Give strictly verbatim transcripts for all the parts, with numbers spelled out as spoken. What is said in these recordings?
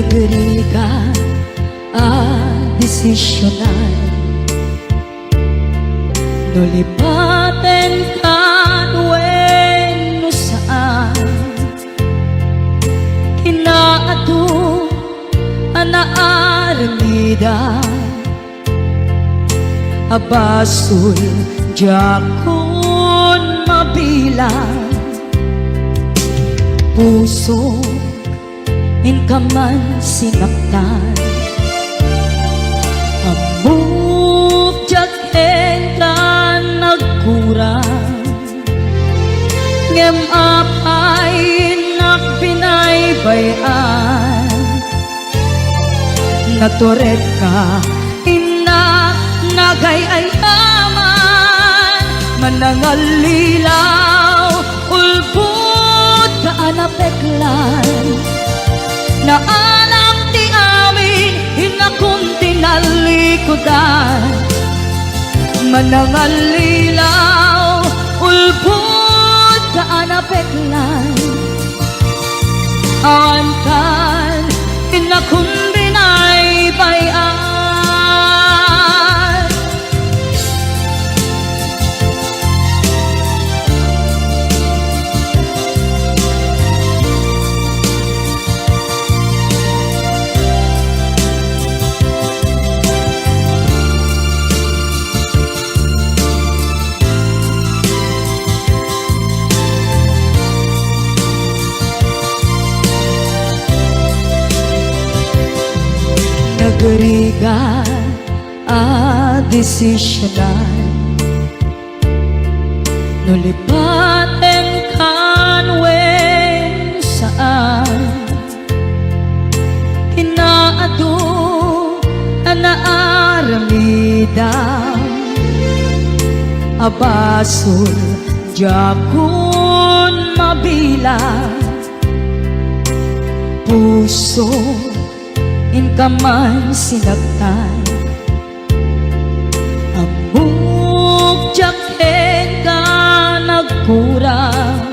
Nagrigat a desisionan, no lipatenkan wenno saan. Kinaadu a naaramidan a basol diakon mabilang. Pusok, inka man sinaktan. Ammok diak kenka nagkurang. Ngem apay innak binaybay-an? Naturedka, innak nagay-ayaman. Manangallilaw, ulbodka a napeklan. Naalam ti amin, innakon ti nallikudan. Manangallilaw, ulbodka a napeklan. Awankan, innakon binaybay-an. Nagrigat a desisionan, no lipatenkan wenno saan. Kinaadu a naaramidan a basol diakon mabilang. Puso, inka man sinaktan. Ammok diak kenka nagkurang.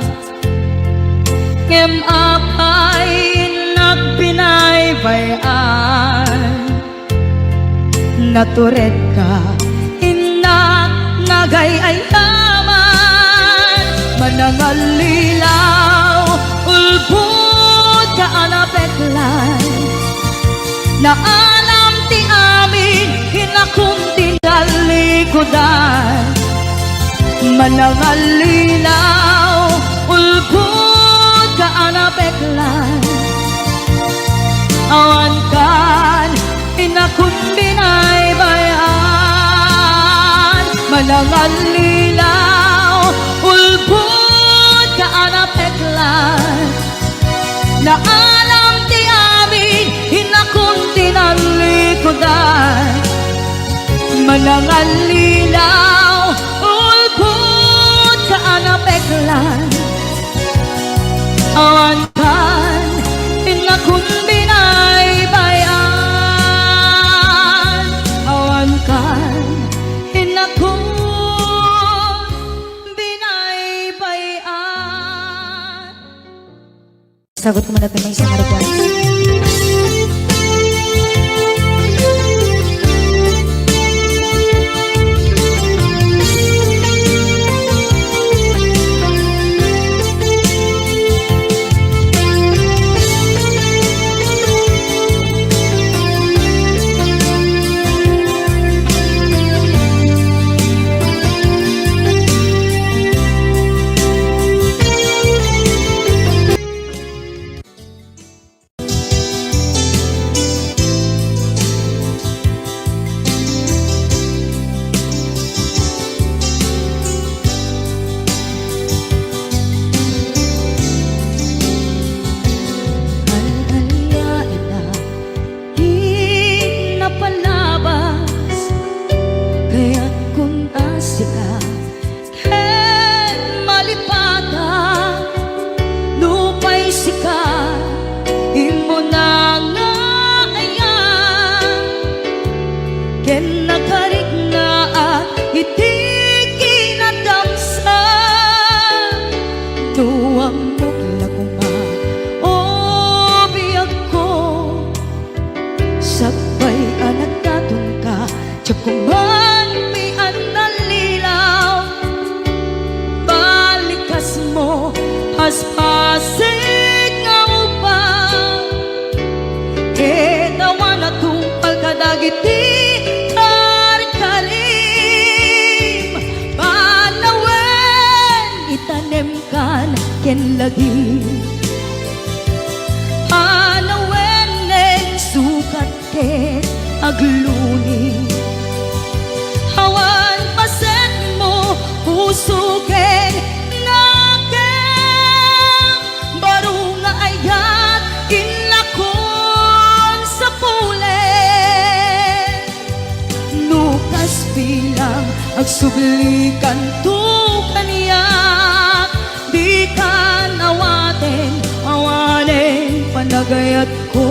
Ngem apay innak binaybay-an? Naturedka, innak nagay-ayaman. Manangallilaw, ulbodka a napeklan. Naalam ti amin, innakon ti nallikudan. Manangallilaw, ulbodka a napeklan. Awankan, innakon binaybay-an. Manangallilaw, ulbodka a napeklan. Naalam ti amin, innakon ti nallikudan. Manangallilaw, ulbodka a napeklan. Awankan, innakon binaybay-an. Awankan, innakon binaybay-an. Sagot ko muna ito, may isang request. Iti karkarim, panawen, itanemkan ken lagi. Panawen nen sukat ket agluni. Awan pasetmo, puso ken nakem. Baro nga ayat, innak sapulek. No kas bilang, agsublikanto kaniak. Dikan awaten, awanen panagayatko.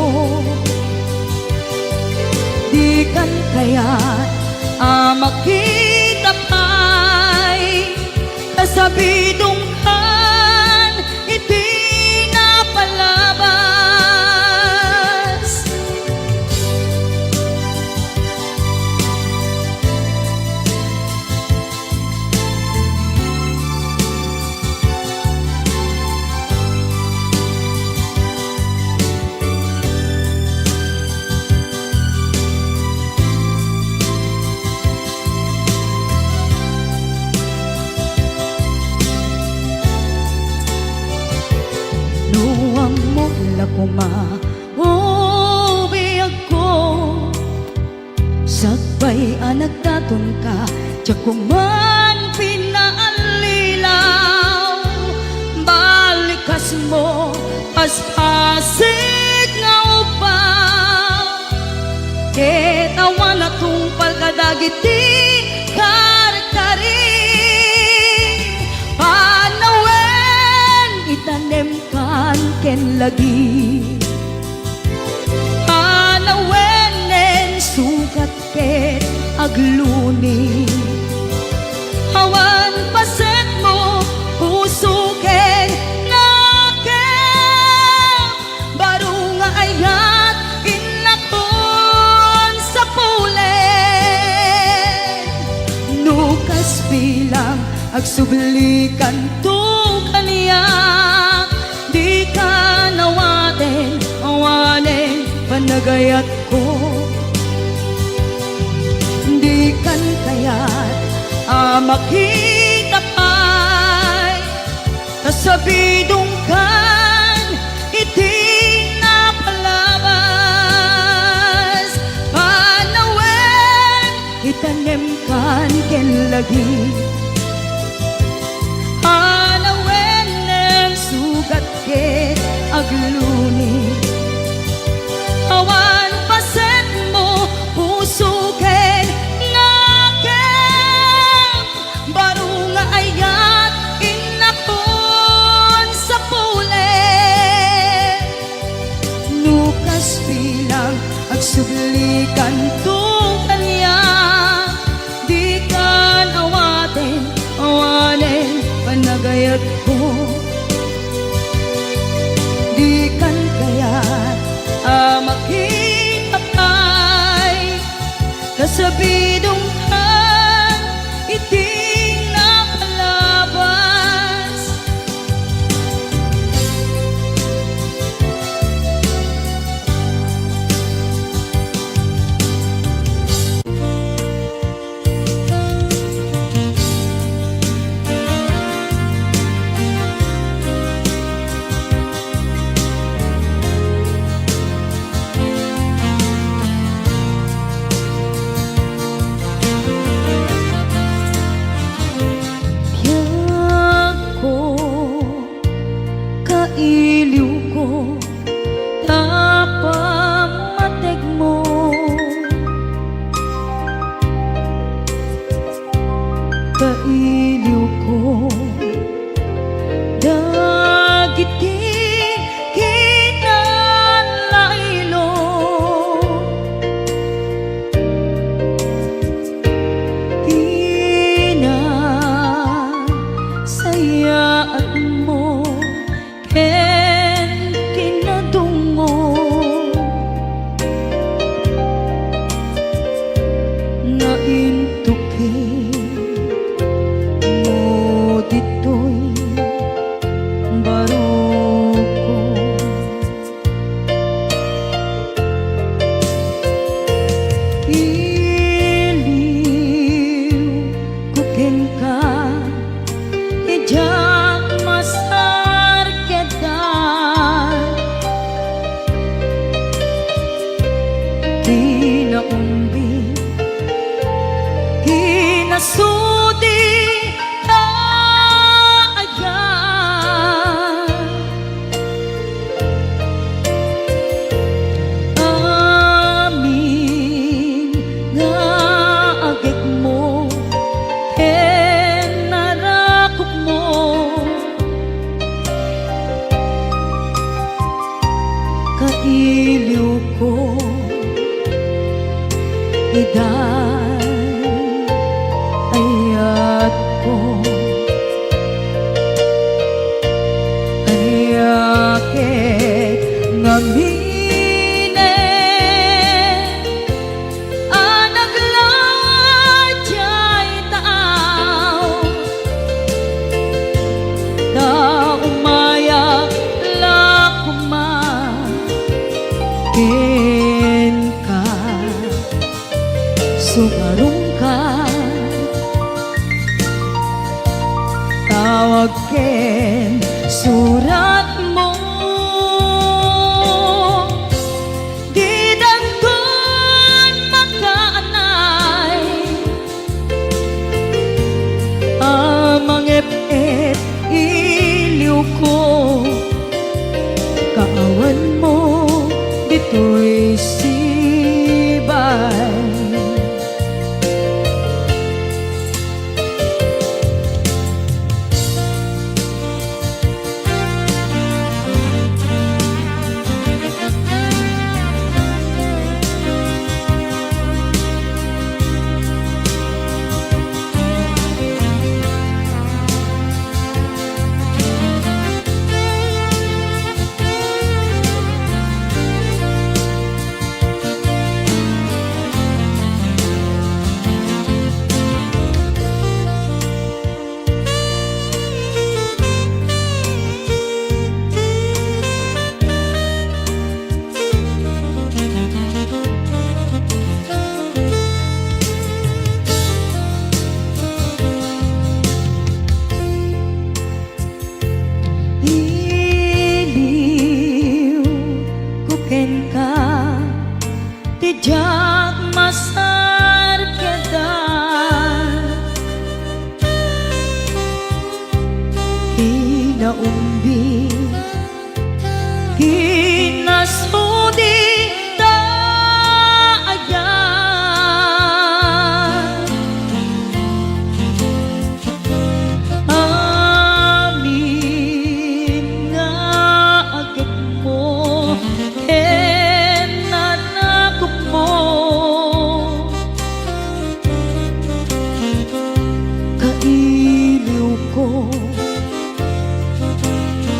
Dikan kayat a makita pay, kasabidongkan iti napalabas. No ammo la koma, o biagko, sakbay a nagdatonka, diak man pinaallilaw. Balikasmo, paspasig nga ubbaw. Ket awan a tungpal kadagiti karkarim, panawen, itanemkan ken lagi. Panawen nen sukat ket agluni. Awan pasetmo, puso ken nakem. Baro nga ayat, innakon sapulek. No kas bilang, agsublikanto kaniak. Dikan awaten, awanen panagayatko. Dikan kayat a makita pay, kasabidongkan iti napalabas. Panawen, itanemkan ken lagi. Panawen nen sukat ket agluni. Awan pasetmo, puso ken nakem. Baro nga ayat, innakon sapulek. No kas bilang, agsublikanto kaniak. Dikan awaten, awanen panagayatko. Dikan kayat a makita pay, kasabidongkan iti napalabas. ken suratmo. Didanton makaanay a mangep-ep iliwko, kaawanmo ditoy sibay. Iliw ko kenka, ti diak masarkedan. Kinaumbi, kinasudi ta ayan. Amin nga agekmo ken nanakupmo, kailiwko,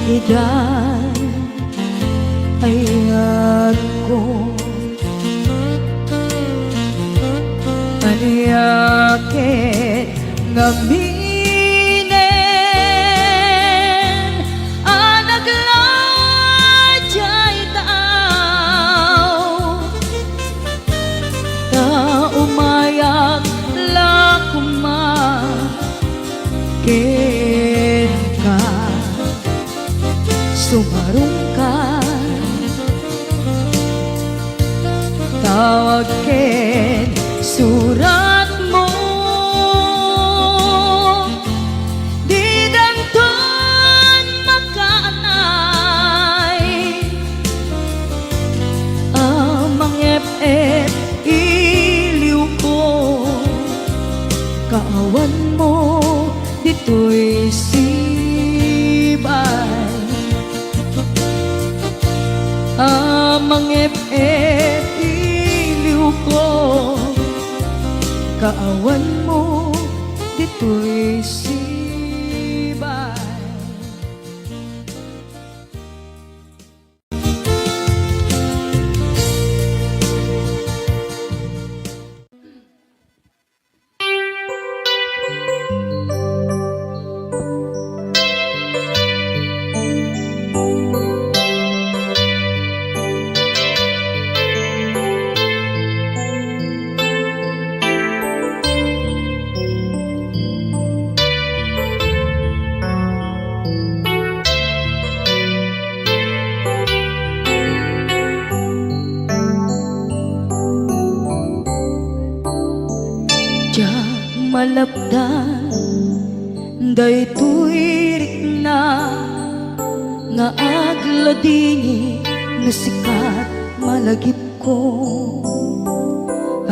idan ayatko. Ania ket ngaminen a naglaydayag taaw, ta umayak la koma kenka. Sumarungka, tawag ken suratmo, didanton makaanay a mangep-ep iliwko, kaawanmo ditoy sibay. A mangep-ep iliwko, kaawanmo ditoy sibay. Diak malapdan daytoy rikna nga agladingit no sika ti malagipko.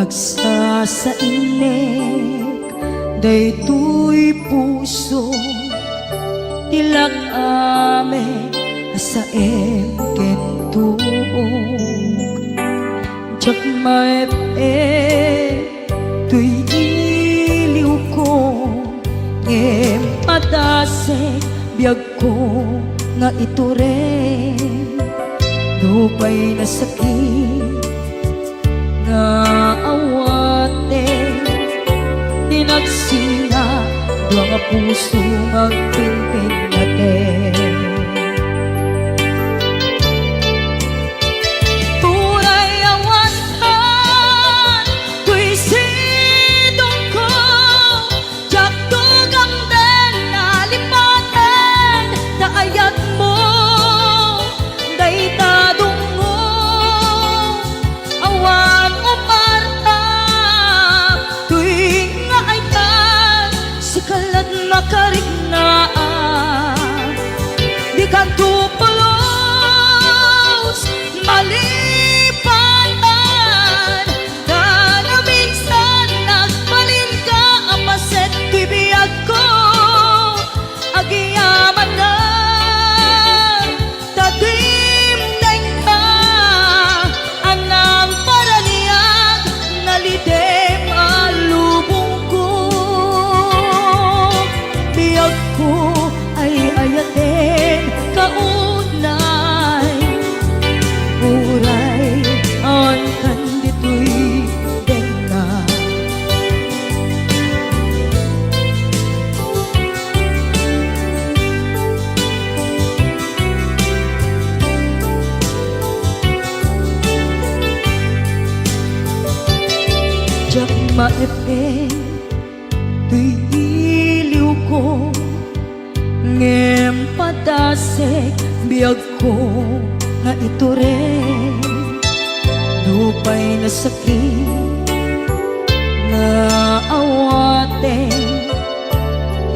Agsasainek daytoy puso ti lak-am a saem ken tuok. Diak maep-ep toy iliwko, ngem padasek biagko nga itureng. Nupay nasakit nga awaten, ti nagsina dua nga puso nga agpinpinnaten. Uray awan toy sidongko, diak tugamden a lipaten. Agko ay ayaten kaunay, uray awan kan ditoy denna. Diak maep-ep toy iliwko, ngem padasek biagko nga itureng. Nupay nasakit nga awaten,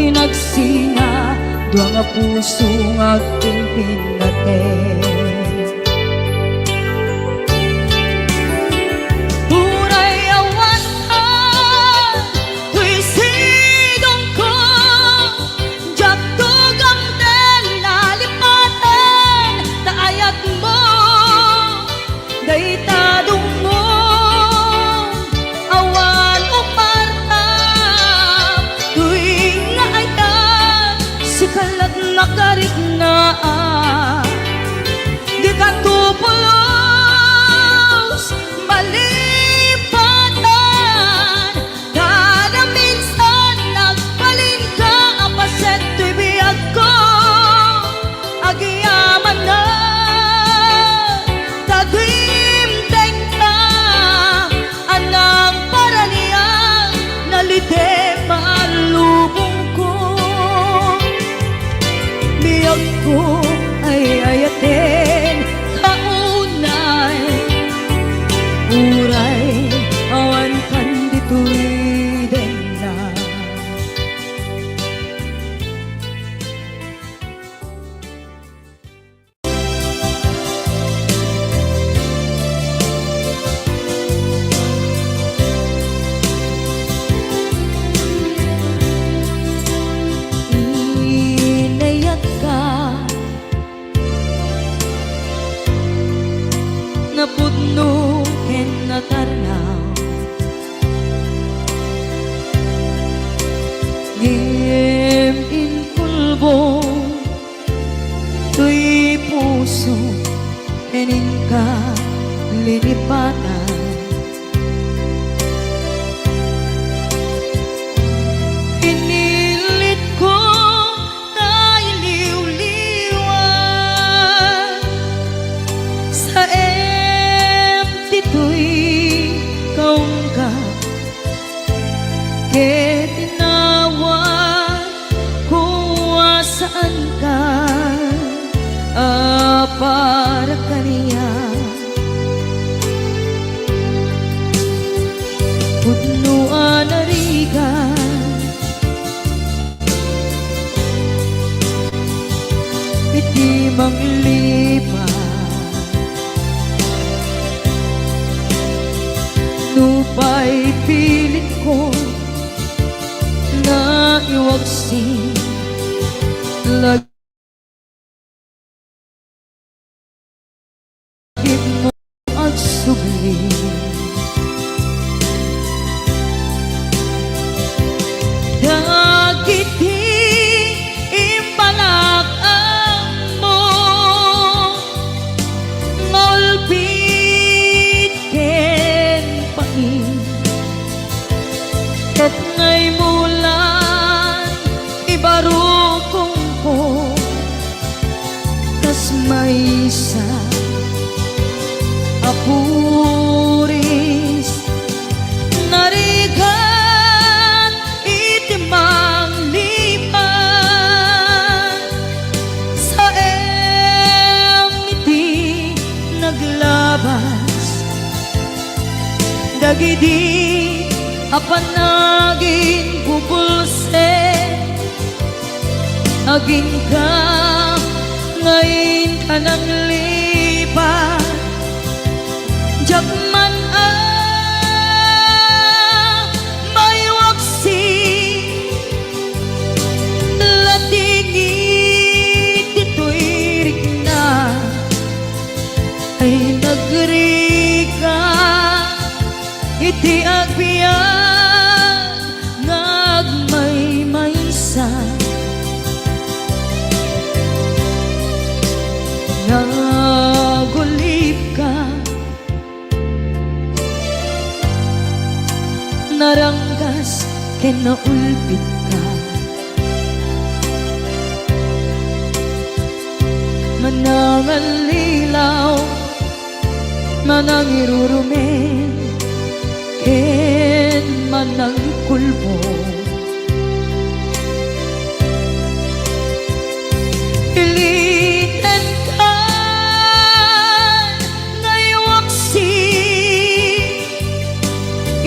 inagsina dua nga puso nga agpinpinnateng. Uray awan toy sidongko, diak tugamten nalipaten ta ayatmo dayta dungngo. Awan upartam toy nga ayat, sika la't makariknaan. Dikanto pulos malipatan, kada minsan nagbalinka a paset toy biagko. Agyamanak ta dimtengka a nagparaniag, nalitem a lubongko. Biagko ay ayaten kaunay, uray awan kan ditoy denna. Inayatka, napudno ken natarnaw, ngem inkulbong toy puso ken inka linipatan. Inilitko nga iliwliwan saem ditoy kaungka. Ket inawan ko a saanka a para kaniak. Pudno a narigat iti manglipat. Nupay pilitko nga iwaksi, lagipmo agsubli. Dagiti imbalak-akmo nga ulpit ken pain, ket naimulan ibarukongko kas maysa a puris. Narigat iti manglipat, saem iti naglabas dagidi a panaginbubulsek. Aginka nga inka nanglipat, diak man a maiwaksi. Lating iti tuirikna ay nagrigat iti agbiag nga agmaymaysa. Aranggas ken naulpitka. Manangallilaw, manangirurumen, ken manangkulbong. Ilitenkan nga iwaksi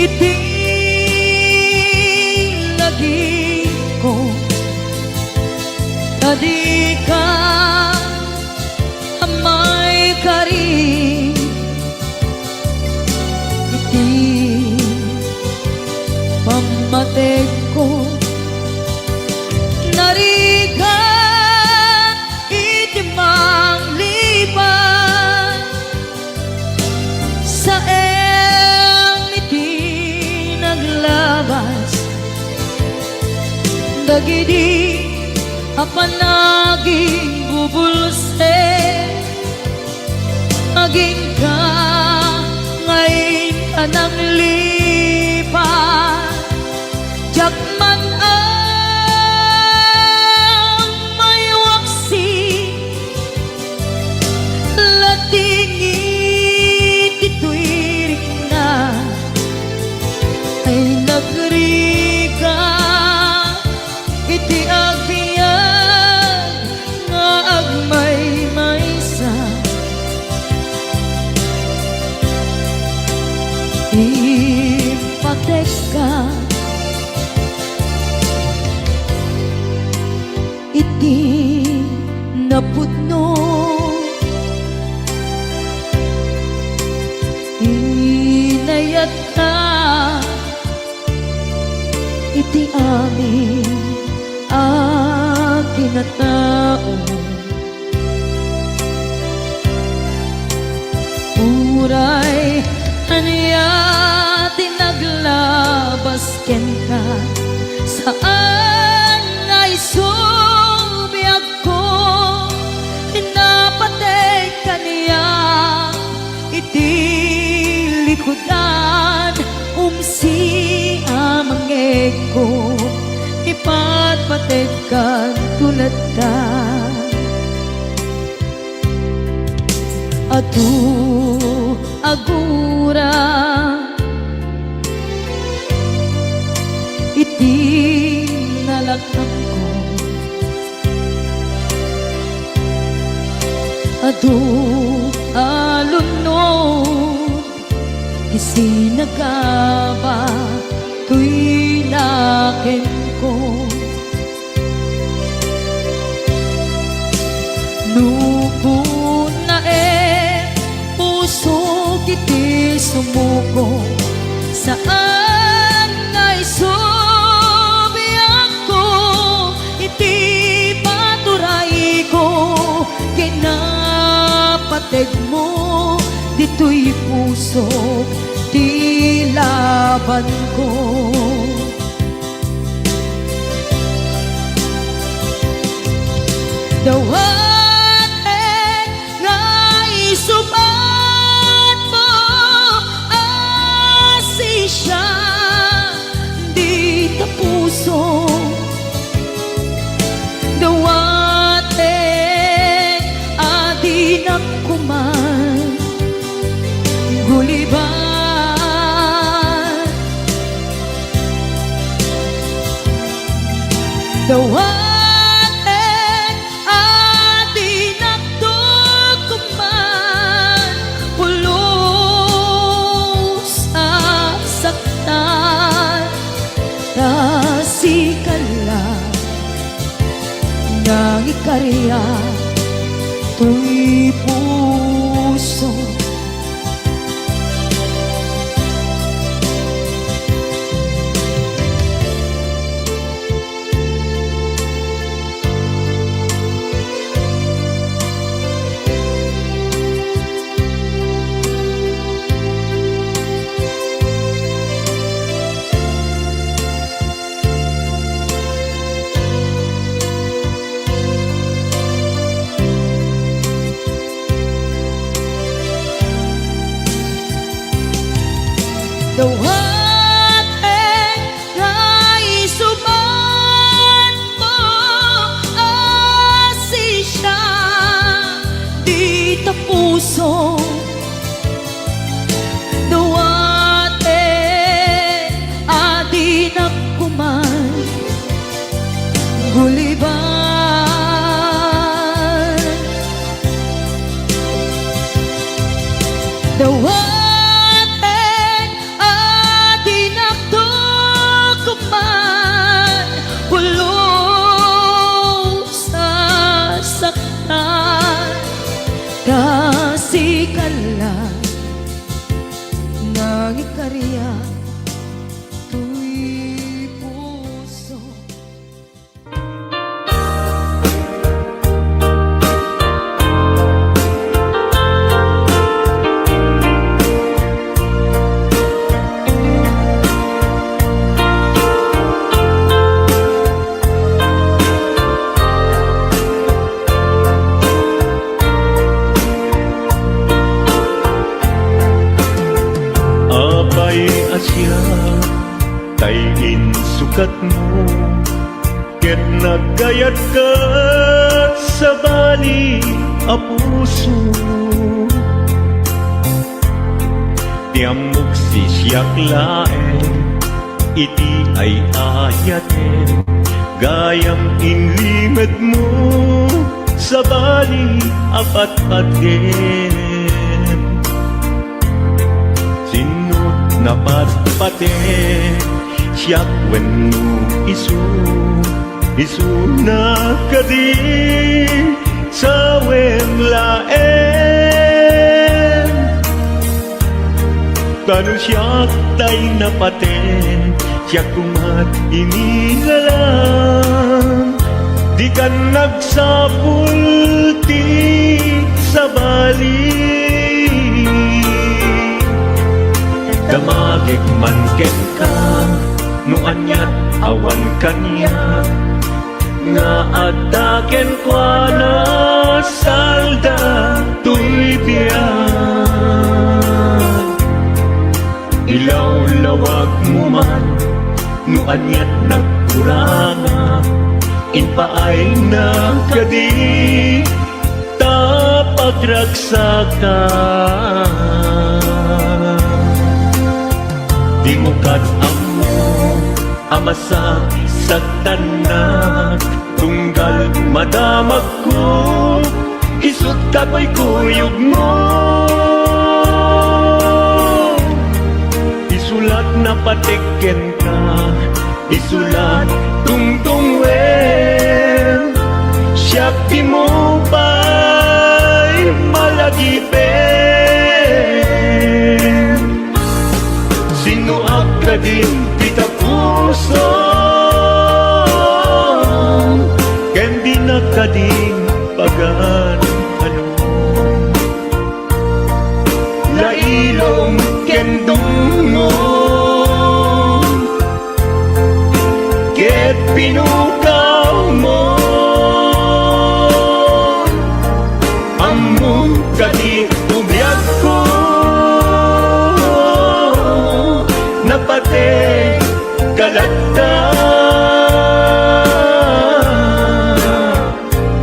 iti lagipko, ta dika a maikari iti pammategko. Narigat iti manglipas, saem iti naglabas dagidi a panaginbubulsek. Agingga nga inka nanglipas, diak man a maiwaksi. Lating iti tuirikna ay nagrigat iti agbiag nga agmaymaysa. Impatekka iti napudno, inayatka iti amin a kinatao. Uray ania ti naglabas kenka, saan nga isu biagko, pinapateg kaniak iti likudan, umsi a mangegko, ipatpategkanto latta. Adu a gura iti nalakangko. Adu a lunod ti sinagaba toy nakenko. Nuko naem pusok iti sumuko, saan nga isu biagko iti paturayko. Kinapategmo ditoy pusok ti labanko. Dawatek nga isubatmo a sisiak dita puso. Dawatek a dinak koma gulibat. Dawatek a dinak koma pulos a saktan, ta sika la nangikariak toy puso. Dawatek ket sabali a puso. Ti ammok, siak laeng iti ay-ayatem, gayam inlingedmo, sabali a patpatem. Sinno napatpatem, siak wenno isu? Isuna kadi, sawem laeng. Ta no siak tay napatem, siak koma ti nilalang. Dikan agsapul ti sabali. Damagek man kenka, no aniat awan kaniak, nga adda kenkuana salda toy biag. Ilawlawagmo man no aniat nagkurangak, impaayna kadi ta pagragsaka. Dimo kad ammo a masaksaktannak, tunggal madamagko, isut' kakuykuyogmo. Isu la ti napatek kenka, isu la ti tungtungwem, siak dimo pay malagipen. Sinnoak kadin ti tapusom, ken dinak kadin pagan-anom. Lailom ken dumngom, ket pinukawmo. Ammom kadi ti biagko, napatek ka latta.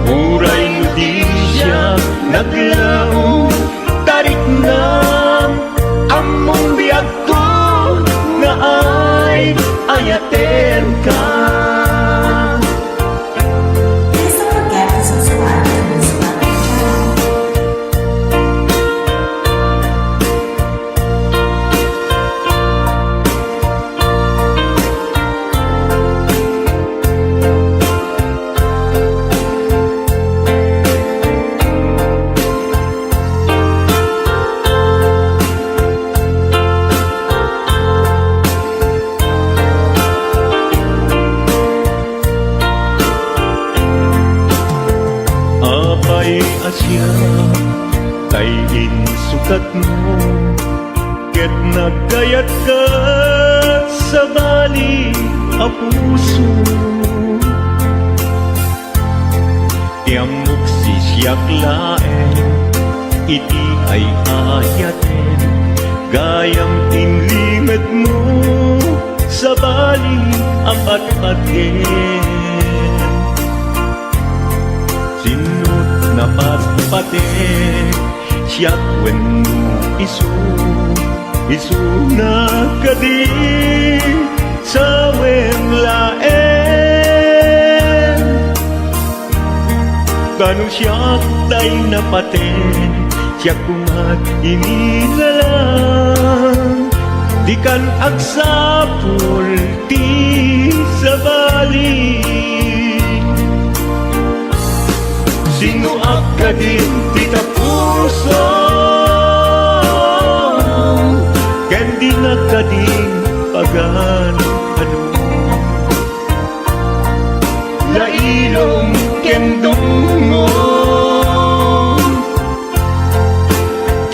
Uray no di siak naglaom, tariknam, ammom biagko nga ay-ayatenka. Please don't forget to subscribe to this channel. Apay a siak tay insukatmo, ket nagkayatka sabali a puso. Ti ammok, siak laeng iti ay-ayatem, gayam inlingedmo, sabali a patpatem. Sinno ti napatpatem, siak wenno isu? Isuna kadi, sawem laeng. Ta no siak tay napatem, siak koma ti nilalang. Dikan agsapul ti sabali. Sinnoak kadin ti tapusom, ken dinak kadin pagan-anom. Lailom ken dumngom,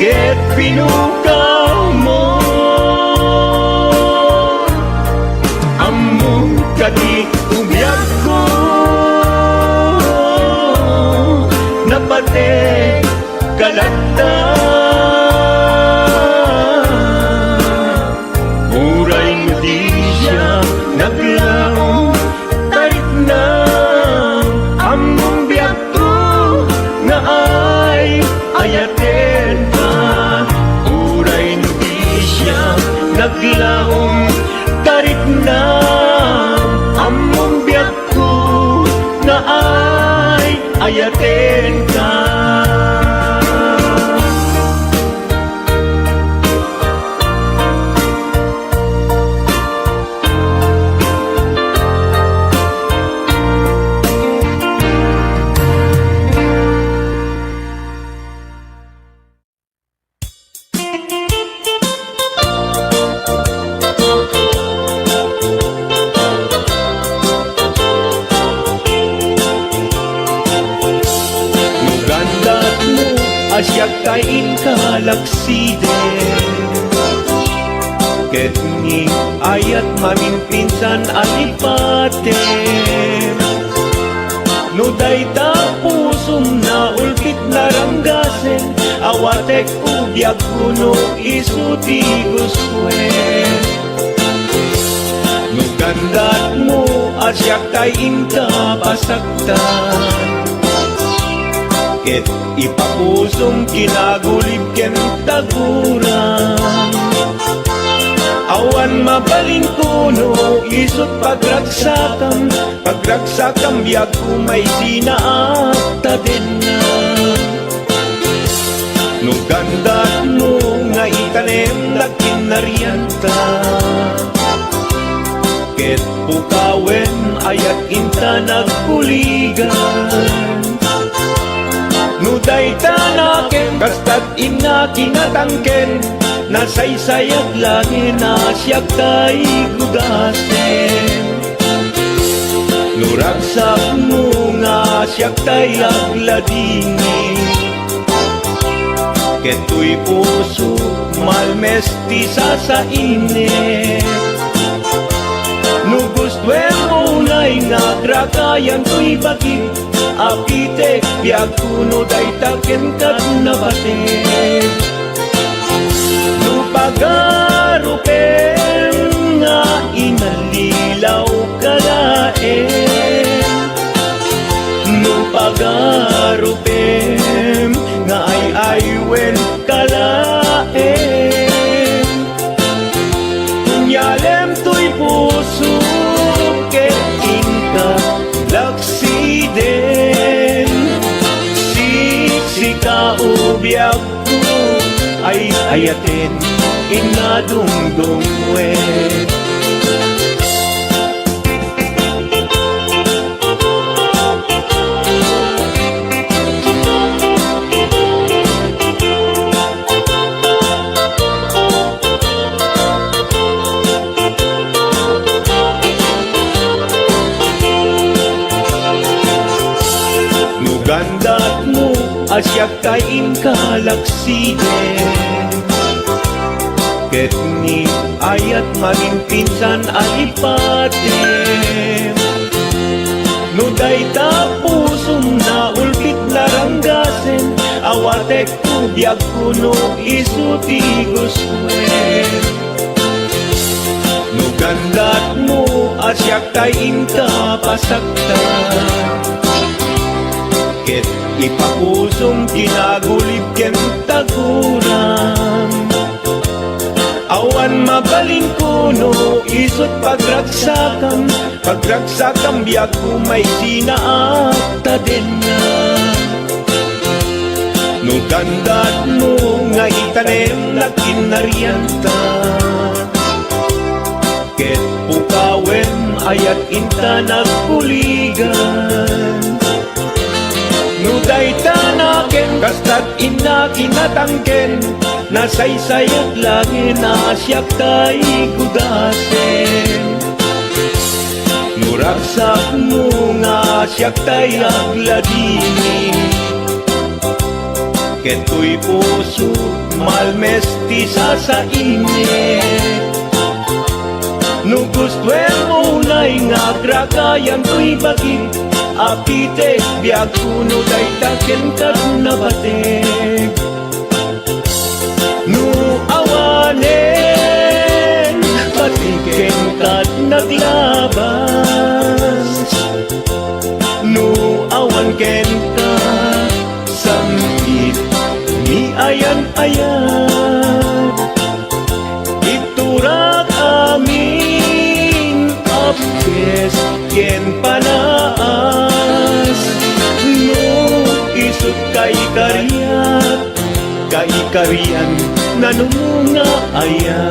ket pinukawmo. Ammom kadi ti biagko, napatek ka latta. Ayatenka. No gandatmo a siak tay inka laksiden, ket ni ayat maminpinsan a lipatem. No dayta pusom naulpit naranggasen, awatek biagko no isu ti gustoen. No gandatmo a siak tay inka pasaktan, ket ipapusom kinagulib ken taguram. Awan mabalinko no isut pagragsakam, pagragsakam biagko maisina a tadenna. No gandatmo nga itanem dagiti narianta, ket pukawem ayat inta nagbuligan. No dayta nakem kastat inna kinatangken, nasaysayat laeng a siak tay gudasen. No ragsakmo nga siak tay agladingit, ket toy puso malmes ti sasainit. No gustoem unay nga agrakayan toy bagik, apitek biagko no dayta kenka napatik. No pagarupem nga inallilaw ka laeng, no pagarupem nga ay-aywen ka laeng, unyalem toy puso ket inka laksiden. Siksika o biag ay-ayaten, inna dungdungwen. No gandatmo a siak tay inka laksiden, ket ni ayat maminpinsan a lipatem. No dayta pusom naulpit naranggasen, awatek biagko no isu ti gustoen. No gandatmo a siak tay inka pasaktan, ket ipapusom kinagulib ken taguram. Awan mabalinko no isut pagragsakam, pagragsakam biagko maisina a tadenna. No gandatmo nga itanem dagiti narianta, ket pukawem ayat inta nagbuligan. No dayta nakem kastat inna kinatangken, nasaysayat laeng a siak tay gudasen. No ragsakmo nga siak tay agladingit, ket toy puso malmes ti sasainit. No gustoem unay nga agrakayan toy bagik, apitek biagko no dayta kenka napatik. No awanen, pati kenka naglabas. No awan kenka, sampit ni ayan-ayat. Iturak amin a pues ken panaas. No Kaikarian, nanumunga aya?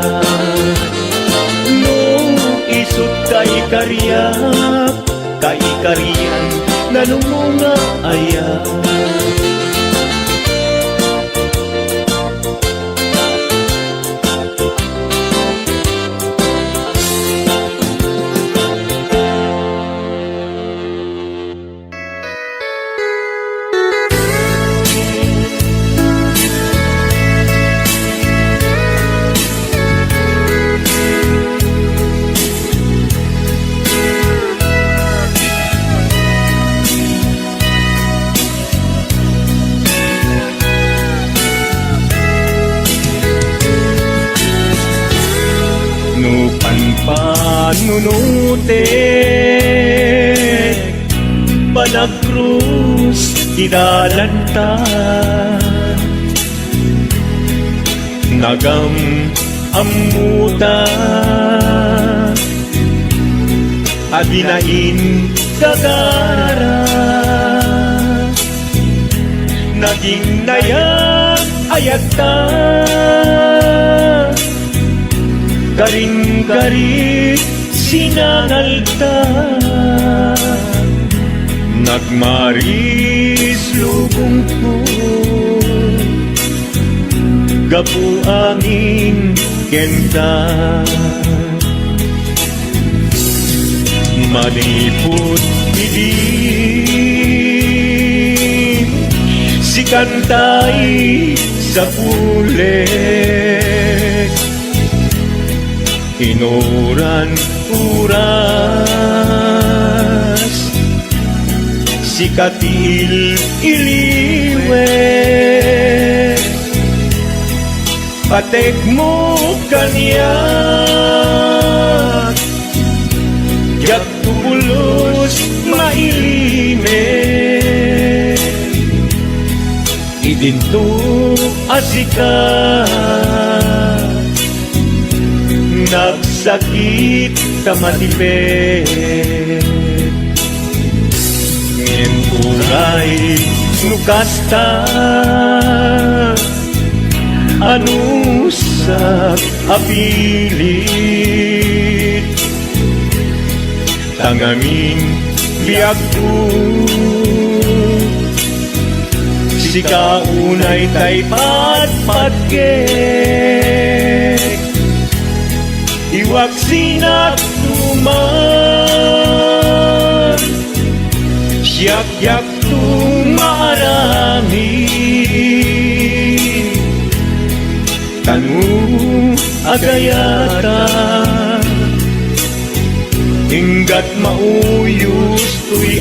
No isut' kaikariak, kaikarian, nanumunga aya? No panpanunotek, panagkrus ti dalanta. Nagam-ammota a dina ingagara. Naging nayag-ayatta, karinggarik sinangalta. Nagmaris lubongko gapu amin kenka. Manipud idi, sikantay sapulek. Inuran oras, sika ti il-iliwek. Patekmo kaniak, diak pulos mailimek. Idinto a sika, nagsakit ta matipek. Ngem uray no kasta, anusak a pilit. Tangamin biagko, sika unay tay patpatgek. Iwagsinak tuman, siak diakto maaramid. Tano agayata, inggat mauyos toy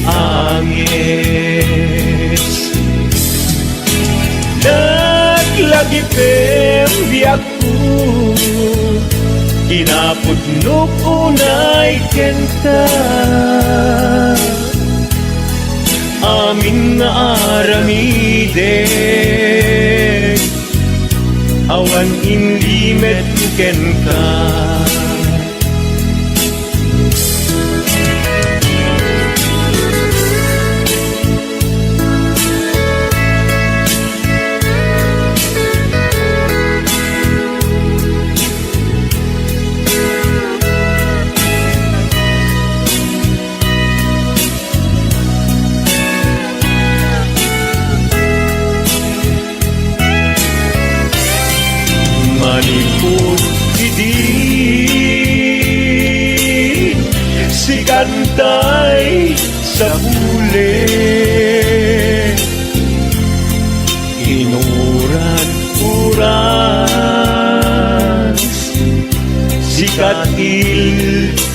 anges. Naglagipem biagko, kinapudnok unay kenka. Amin nga aramidek, awan inlimetko kenka. Manipud idi, sikantay sapulek. Inuran oras, sikat il-iliwek.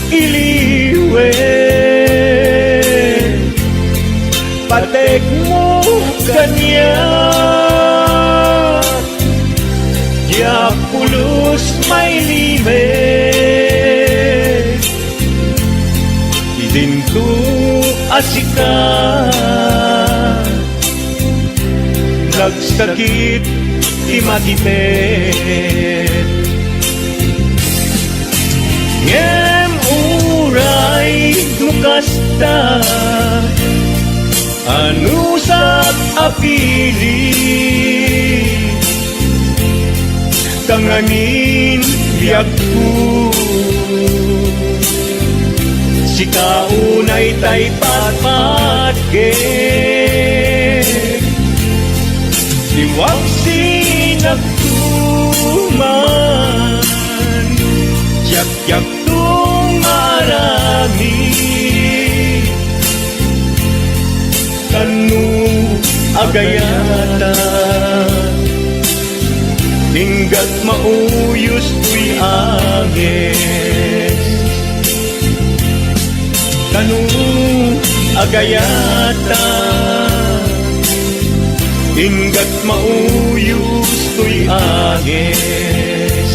Patekmo kaniak, diak pulos mailimek. Idinto a sika, nagsakit ti matipek. Ngem uray no kasta, anusak a pilit. Tanganin biagko, sika unay tay patpatgen. Liwag sinagtuman, diak-diak tumaramid. Kano agayata, inggat mauyos toy angis. Kano agayata, inggat mauyos toy angis.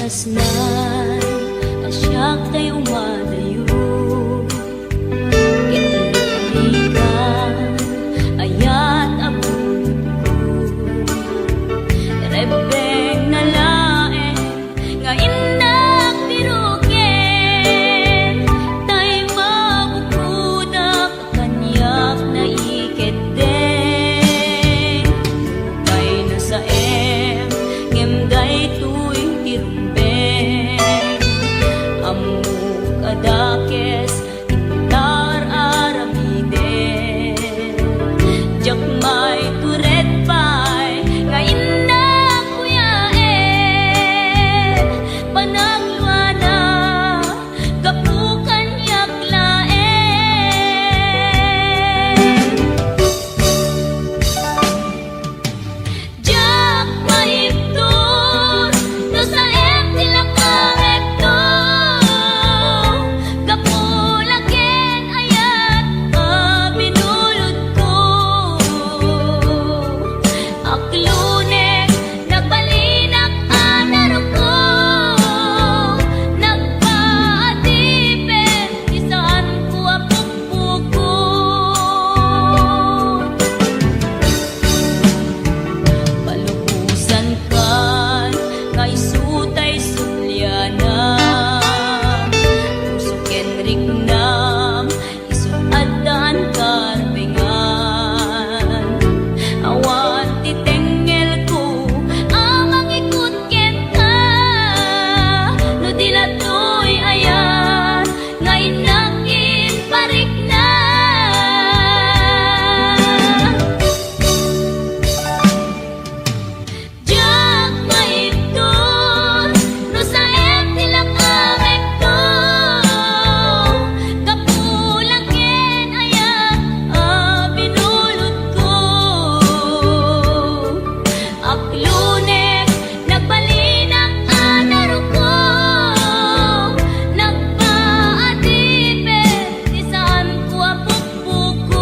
Kasnay a siak tay umadayo, ket nagpalitan ayat a bunotko. Rebbengna laeng nga innak biroken, tay mabukodak kaniak naikeddeng. Nupay nasaem, ngem daytoy ti rumbeng. Ammok a dakes, intar aramiden. Diak maitured pay nga innak kuyaen. Panagluana, gapu kaniak laeng. Diak maibtur no saem ti lakamekto, gapu la ken ayat a binulodko. Aklunek, nagbalinak a naruko, nagpaadipen ti saanko a pukpukot. Palubosankan nga isu tay sublianam, puso ken riknam, isu addaan karbengan. Awan ti tengngelko a mangikut kenka, no di la toy ayat nga innak imparikna. Diak maibtur no saem ti lakamekto, gapu la ken ayat a binulodko. Aklunek, nagbalinak a naruko, nagpaadipen ti saanko a pukpukot.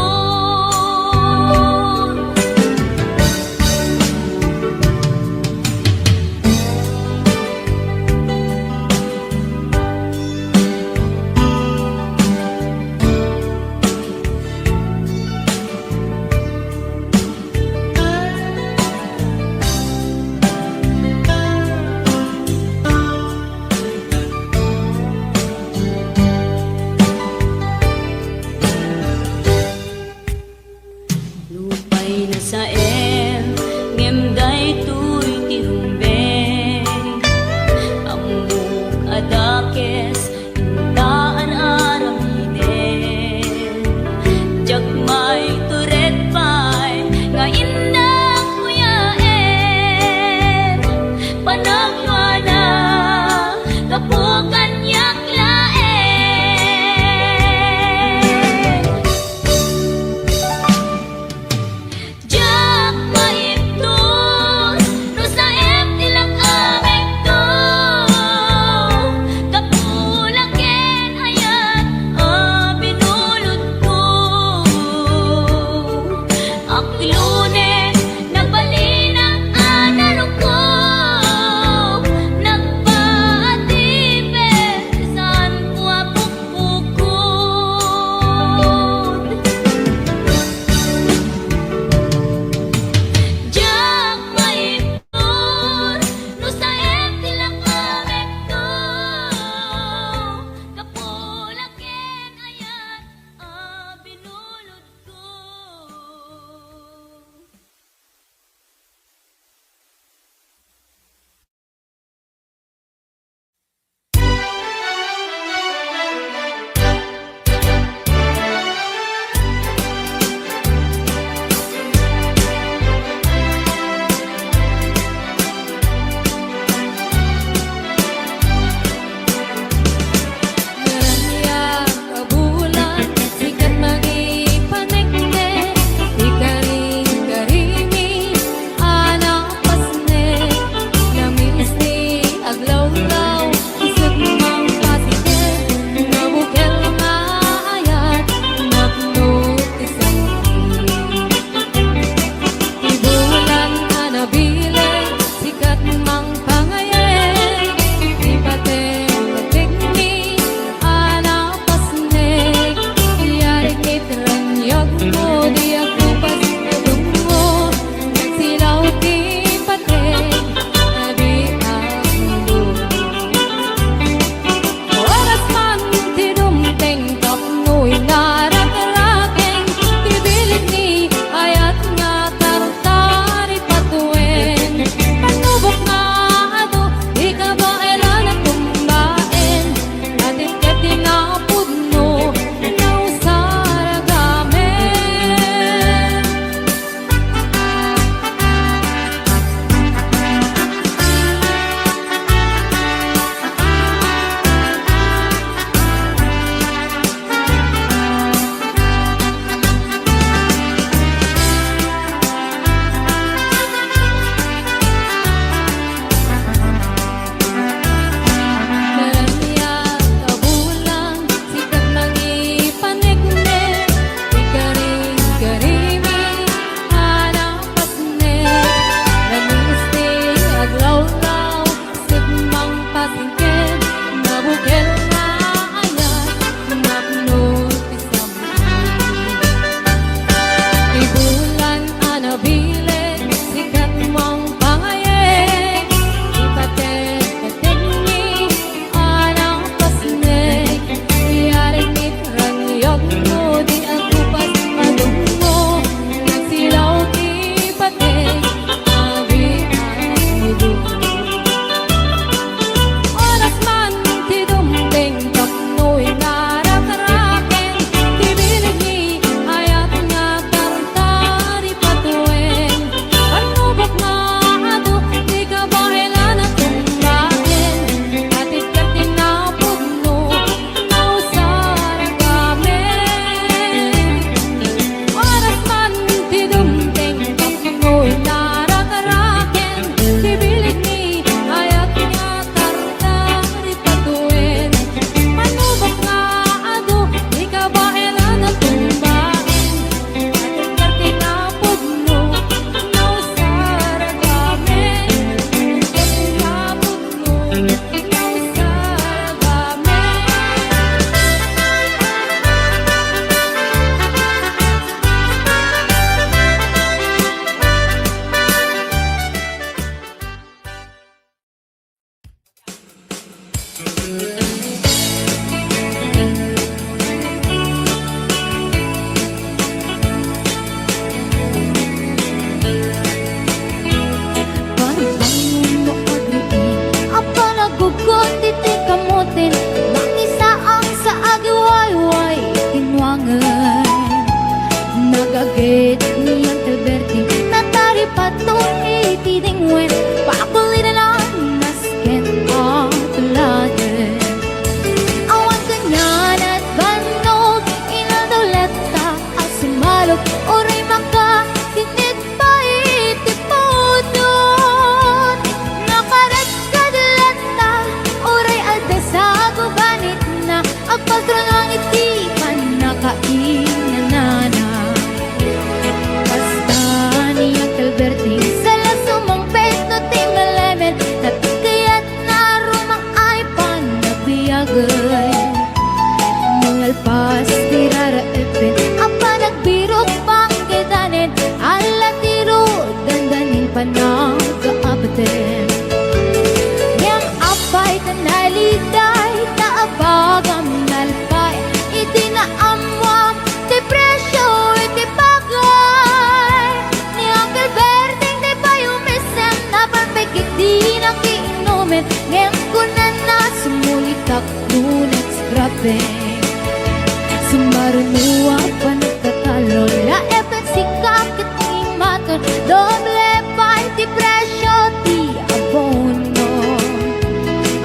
Sumaruno a panagtatalo, la F N C ka ket imaton, doble pay ti presio ti abono.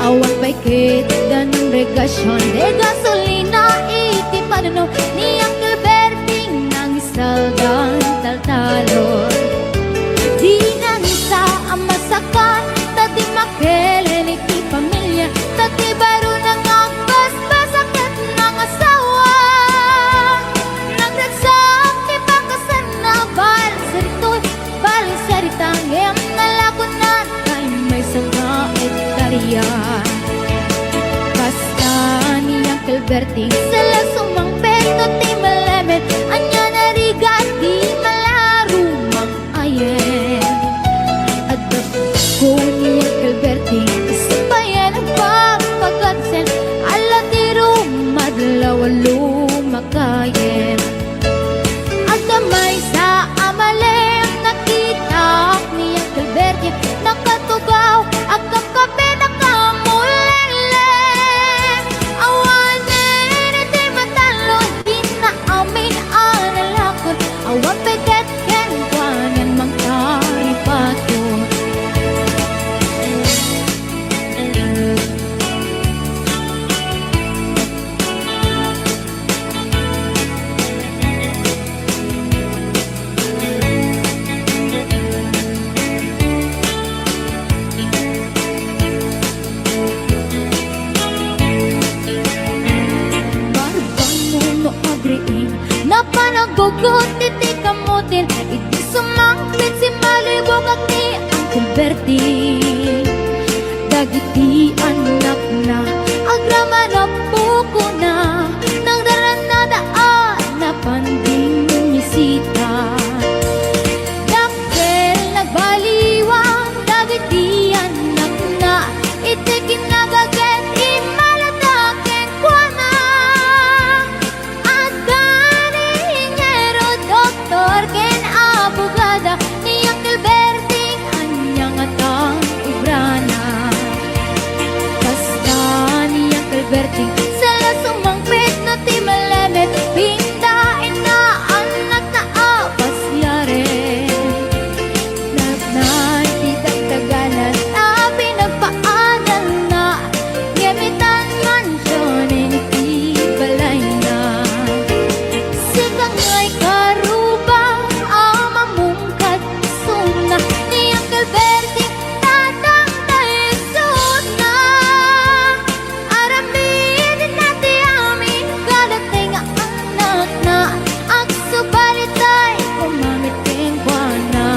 Awan pay ket danum regulasion, ti gasolina iti panuno, ni Uncle Berting nangisaldan taltalon. Di na ni sa a masakan, ta di makilen iti pamilia, ta ti baro na nga agbasbasa ket nangasawa. Nagragsak ti pakasanna, balisaritoy, balisarita, ngem nalakonan tay maysa nga ektaria. Kasta ni Uncle Berting, sala sumangpet no ti malemed, ania narigat ti malarumang ayen. Adda ko ni Uncle Berting, isu payen agpagpagadusen, ala ti rumadlaw a lumakayen. Adda maysa a malem, nakitak ni Uncle Berting, nakatugaw, agkapkapi, nakamulele. Awanen iti matalon, di na amin a nalakon, awan pay ket kenkuanan mangtaripaton. Barbangon no agriing, napan aggugut iti kamutin, idi sumangpet, simmalibogak ni Uncle Berting. Dagiti annakna, agraman a pukona, nagdarannada a napan dinmisita. Dakkel nagbaliwan dagiti annakna, iti kinagaget immalada kenkuana. Adda ni inhinyero, doktor, ken abogada, ni Uncle Berting, ania ngata ti obrana? Kasta ni Uncle Berting, sala sumangpet no ti malemed, pindaenna annakna a pasiaren. Napnoy ti dagdaganan a pinagpaadalna, ngem itan mansion iti balayna. Sika ngay karuba a mamungkad isuna, ni Uncle Berting tatang ta isuna. Aramidna ti amin kadagiti nga annakna, agsubalitay kumamit kenkuana.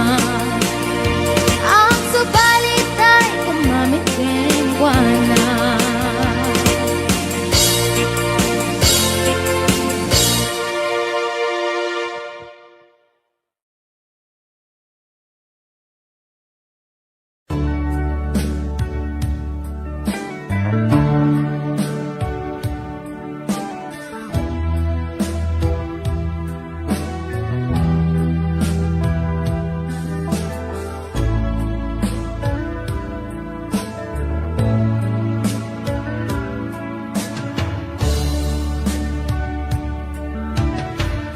Agsubalitay kumamit kenkuana.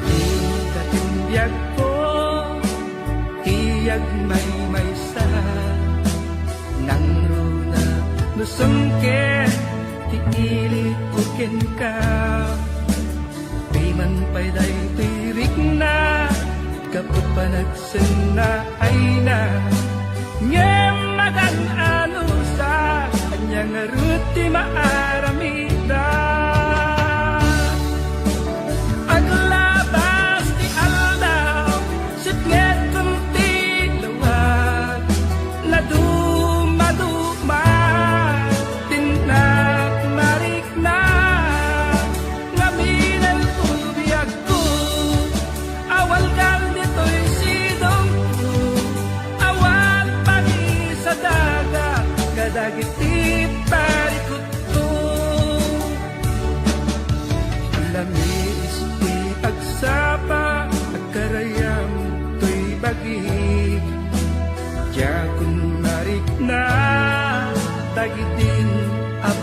Ita ti biagko, ti agmaymaysa, nangruna no sumker ti ilikko kenka. Piman pay daytoy rikna, gapu panagsenna ayna, ngem magan-anusa, ania ngarud ti maaramida? Aglabas ti aldaw, sipngetkon ti lawag, nadumaduma ti napmarik na, ngamin, biagko, awal kal ditoy sidongko, awal pangisadaga kadagiti tarikutko. Lamiis ti agsapa, agkarayam toy bagik, diakon marikna dagidin a